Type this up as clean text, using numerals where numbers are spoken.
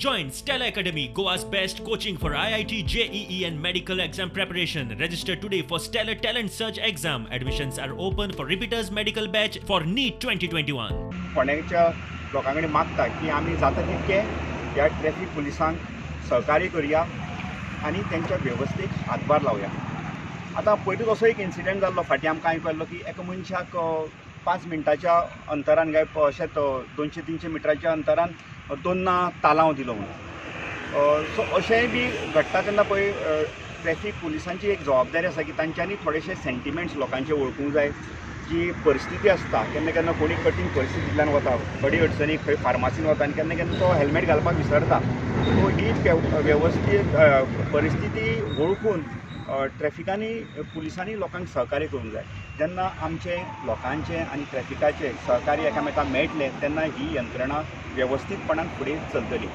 Join Stellar Academy, Goa's best coaching for IIT, JEE and medical exam preparation. Register today for Stellar Talent Search exam. Admissions are open for repeaters medical batch for NEET 2021. फोंडेच्या लोकां कडेन मागता की आमी जाता तितकें ह्या traffic पुलिसांक सहकार्य करुया आनी तेंच्या वेवस्थेक हातभार लावया. आतां पयलींच असो एक इन्सिडंट जाल्लो फाटीं आमकां आयकल्लो की एका मनशाक 5 मिनटाच्या अंतरान काय अशेंच 200-300 मिटराच्या अंतरान दोन्ना तालांव दिलो म्हणून. सो अशेंय बी घडटा तेन्ना पळय ट्रॅफीक पुलिसांची एक जबाबदारी आसा की तांच्यांनी थोडेशे सेंटिमेंट्स लोकांचे वळखूंक जाय. जी परिस्थिती आसता केन्ना केन्ना कोणी कठीण परिस्थितींतल्यान वता, अडी अडचणी खंय फार्मासीन वता आनी केन्ना केन्ना तो हेल्मेट घालपाक विसरता. सो ही वेवस्थीत परिस्थिती वळखून ट्रॅफिकांनी पुलिसांनी लोकांक सहकार्य करूंक जाय. जेन्ना आमचें लोकांचें आनी ट्रॅफिकाचें सहकार्य एकामेकांक मेळटलें तेन्ना ही यंत्रणा वेवस्थीतपणान फुडें चलतली.